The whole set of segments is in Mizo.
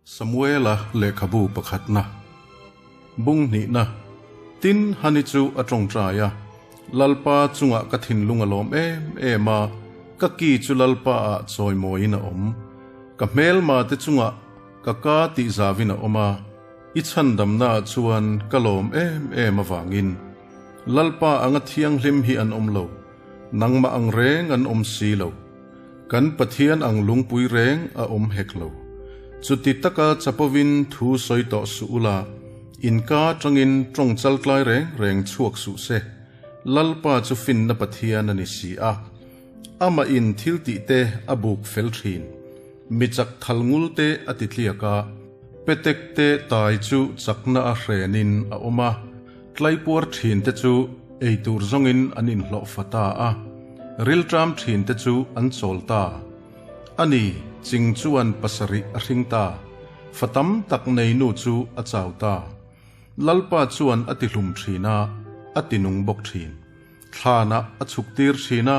Samuela lehkhabu pakhatna bung hnihna Tin, Hani chu a tawngtai a, Lalpa chungah ka thinlung a lawm em em a, ka ki chu Lalpa ah chawimawiin a awm. Ka hmelma te chungah ka ka tih zavin a awm a, i chhandamna ah chuan ka lawm em em avangin. Lalpa anga thianghlim hi an awm lo, nangmah ang reng an awm si lo. Kan Pathian ang lungpui reng a awm hek lo. Chuti taka chapovin thu sawi tawh suh ula, inka atangin tawng chaltlai reng reng chhuak suh se. Lalpa chu finna Pathian a ni si a. Amah in thil tih te a buk fel thin. Mi chak thal ngul te a ti tliak a. Petek te tai chu chakna a hrenin a awm a. Tlaipuar thin te chu eitur zawngin an inhlawh fa ta a, rilṭam thin te chu an chawl ta. A ni, ching chuan pasarih a hring ta, fa tam tak nei nu chu a chau ta. Lalpa chuan a ti hlum thin a, a ti nung bawk thin. Thlanah a chhuk tir thin a,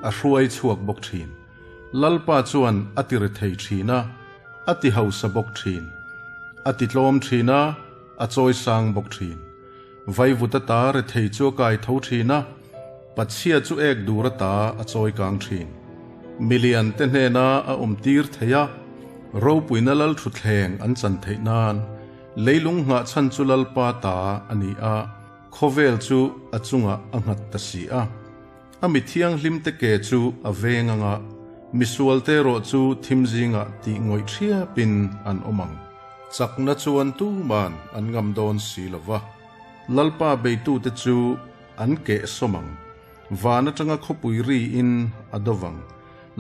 a hruai chhuak bawk thin. Lalpa chuan a ti rethei thin a, a ti hausa bawk thin. A ti tlawm thin a, a chawi sang bawk thin. Vaivut ata rethei chu a kai tho thin a, pachhia chu ek dur ata a chawi kang thin. Milian te hnena a awm tir thei a, ropuina lal thutthleng an chan theih nan leilung nghah chhan chu Lalpa ta a ni a, khawvel chu a chungah a nghat ta si a. A mi thianghlim te ke chu a veng anga, misual te erawh chu thim zingah tih ngawih thiapin an awm ang. Chakna chuan tuman an ngam dawn si lo va, Lalpa beitute chu an keh sawm ang. Van atanga khawpui riin a do vang.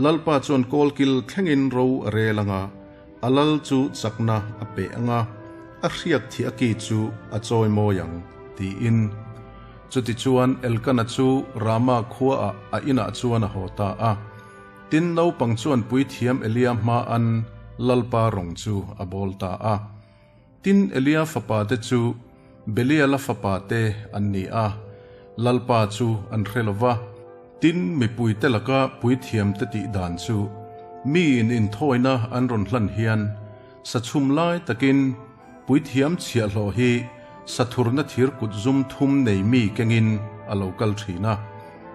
Lalpa chuan kawlkil thlengin ro a rel anga, a lal chu chakna a pe anga, a hriak thih a ki chu a chawi mawi ang, tiin. Chutichuan Elkana chu Rama khuaah a inah chuan a haw ta a. Tin, naupang chuan puithiam Elia hmaan Lalpa rawng chu a bawl ta a. Tin, Elia fapate chu Beliala fapate an ni a, Lalpa chu an hre lo va. Tin, mipuite laka puithiamte tih dan chu miin inthawina an rawn hlan hian sachhum lai takin puithiam chhiahhlawh hi sathurna thir kut zum thum nei mi kengin a lo kal thin a.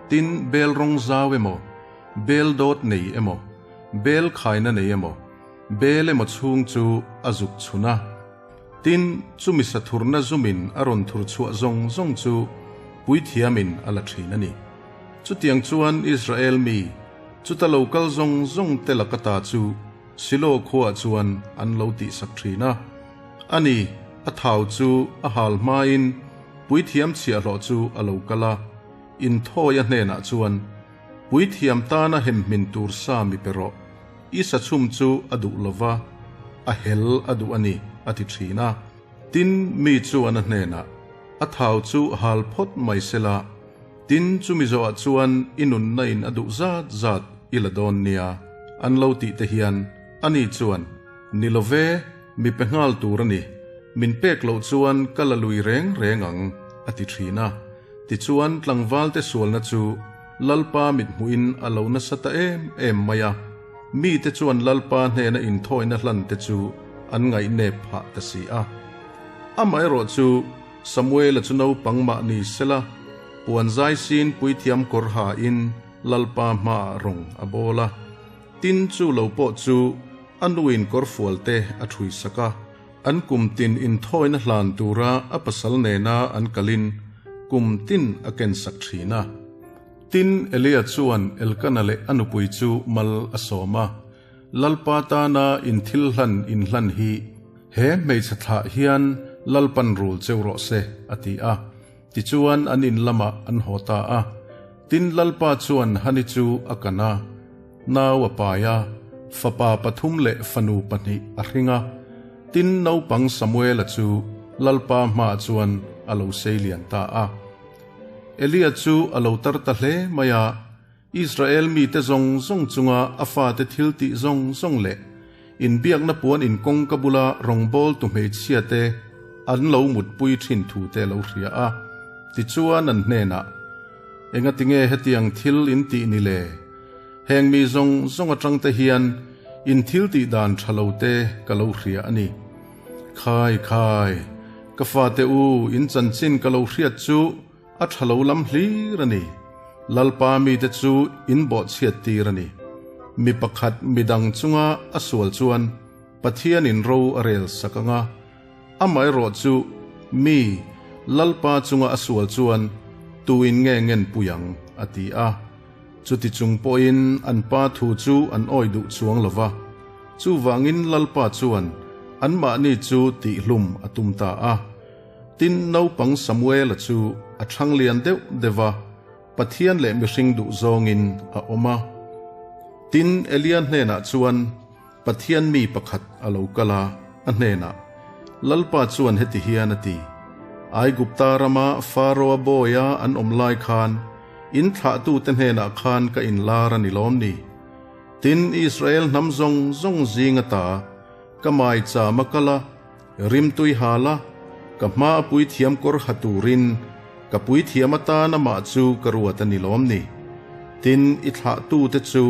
Tin, bel rawng zau emaw, bel dawt nei emaw, bel khaina nei emaw, bel emaw chhung chu a zuk chhun a. Tin, chumi sathurna zumin a rawn thur chhuah zawng zawng chu puithiamin a la thin a ni. Chutiang chuan Israel mi, chuta lo kal zawng zawng te laka ta chu Silo khuaah chuan an lo tihsak thin a. A ni, a thau chu a hal hmain puithiam chhiahhlawh chu a lo kal a, inthawi a hnenah chuan, Puithiam tana hemhmin tur sa mi pe rawh, i sachhum chu a duh lo va, a hel a duh a ni, a ti thin a. Tin, mi chuan a hnenah, A thau chu hal phawt mai sela, tin, chumi zawhah chuan i nunna in a duh zat zat i la dawn nia, an lo tih te hian, ani chuan, Ni lo ve, mi pe nghal tur a ni, min pek loh chuan ka la lui reng reng ang, a ti thin a. Tichuan, tlangvalte sualna chu Lalpa mithmuhin a lo nasa ta em em mai a, mite chuan Lalpa hnena inthawina hlante chu an ngaihnep phah ta si a. Amaherawh chu, Samuela chu naupang mah ni sela, puan zai sin puithiam kawr hain Lalpa hmaah rawng a bawl a. Tin, chu lo pawh chu a nuin kawrfualte a ṭhuisak a. An kum tin inthawina hlan tura a pasal nena an kalin kum tin a kensak thin a. Tin, Elia chuan Elkana leh a nupui chu mal a sawm a, Lalpa tana inthil hlan inhlan hi he hmeichhe thlah hian Lalpan rul cheu rawh se, a ti a. Tichuan an in lamah an haw ta a. Tin, Lalpa chuan Hani chu a kan a. Nau a pai a, fapa pathum leh fanu pahnih a hring a. Tin, naupang Samuela chu Lalpa hmaah chuan a lo sei lian ta a. Elia chu a lo tar ta hle mai a, Israel mite zawng zawng chunga a fate thil tih zawng zawng leh inbiakna puan in kawngka bula rawngbawltu hmeichhiate an lo mutpui thin thute a lo hria a. Tichuan an hnenah, Engatinge hetiang thil in tih ni le? Heng mi zawng zawng atang te hian In thil tih dan tha lo te ka lo hria a ni. Khai khai, ka fate u, in chanchin ka lo hriat chu a tha lo lam hlir a ni. Lalpa mite chu in bawhchhiat tir a ni. Mi pakhat midang chunga a sual chuan Pathianin ro a rel sak ang a, amaherawh chu mi Lalpa chunga a sual chuan tuin nge ngen pui ang? a ti a. Chuti chung pawhin an pa thu chu an awi duh chuang lo va. Chuvangin Lalpa chuan anmahni chu tihhlum a tum ta a. Tin, naupang Samuela chu a chhang lian deuh deuh va, Pathian leh mihring duh zawngin a awm a. Tin, Elia hnenah chuan Pathian mi pakhat a lo kal a, a hnenah, Lalpa chuan heti hian a ti, Aigupta rama Faroa bawia an awm lai khan in thlahtute hnenah khan ka inlar a ni lawm ni? Tin, Israel hnam zawng zawng zing ata ka maicham a kal a, rimtui hal a, ka hma a puithiam kawr ha turin ka puithiam atan amah chu ka ruat a ni lawm ni? Tin, i thlahtute chu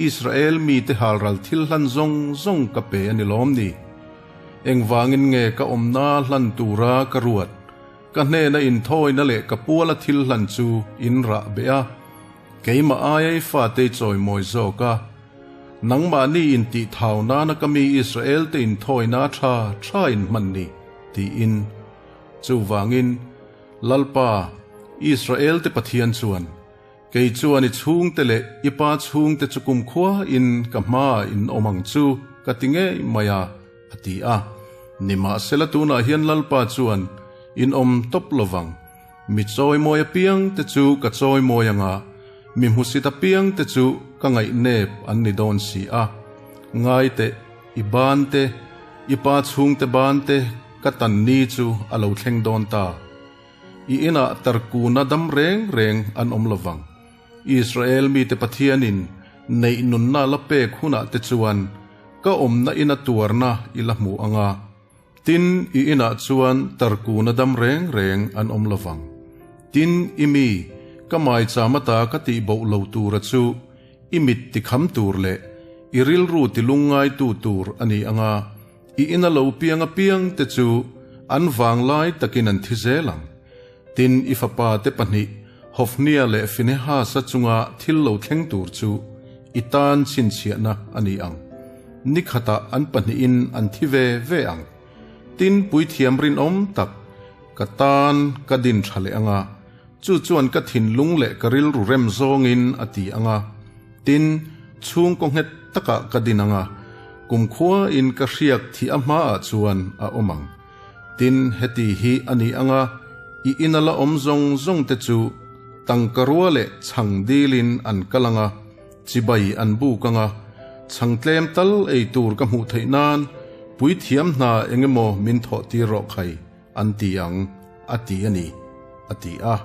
Israel mite halral thil hlan zawng zawng ka pe a ni lawm ni? Engvangin nge ka awmna hlan tura ka ruat? Ka hnena inthawina leh ka puala thil hlan chu in rah beh a, keimah aia i fate i chawimawi zawk a. Nangmahni intih thau nana ka mi Israel-te inthawina tha tha in hman ni, tiin. Chuvangin, Lalpa, Israel-te Pathian chuan, Kei chuan i chhungte leh i pa chhungte chu kumkhua in ka hmaah in awm ang chu ka ti ngei mai a, a ti a. Nimahsela tunah hian Lalpa chuan in awm tawp lo vang. Mi chawimawi apiang te chu ka chawimawi ang a, mi hmusit apiang te chu ka ngaihnep an ni dawn si a. Ngai teh, i ban te, i pa chhungte ban te ka tan ni chu a lo thleng dawn ta. I inah tarkuna dam reng reng an awm lo vang. Israel mite Pathianin neih nunna la pek hunah te chuan ka awmna ina tuarna i la hmu ang a, tin, i inah chuan tarkuna dam reng reng an awm lo vang. Tin, i mi, ka maicham ata ka tih boh lo tura chu i mit tikham tur leh i rilru tilungngaitu tur a ni ang a, I ina lo piang apiang te chu an vanglai takin an thi zel ang. Tin, i fapa te pahnih, Hofnia leh Finehasa chunga thil lo thleng tur chu i tan chhinchhiahna a ni ang. Ni khatah an pahnihin an thi ve ve ang. Tin, puithiam rinawm tak ka tan ka din tha leh ang a, chu chuan ka thinlung leh ka rilru rem zawngin a ti ang a. Tin, chhungkaw nghet takah ka din ang a, kumkhuain ka hriak thih a hmaah chuan a awm ang. Tin, heti hi a ni ang a, i ina la awm zawng zawng te chu tangka rua leh chhang dilin an kal ang a, chibai an buk ang a, chhang tlem tal ei tur ka hmuh theih nan puithiam hna eng emaw min thawh tir rawh khai, an ti ang, a ti a ni, a ti a.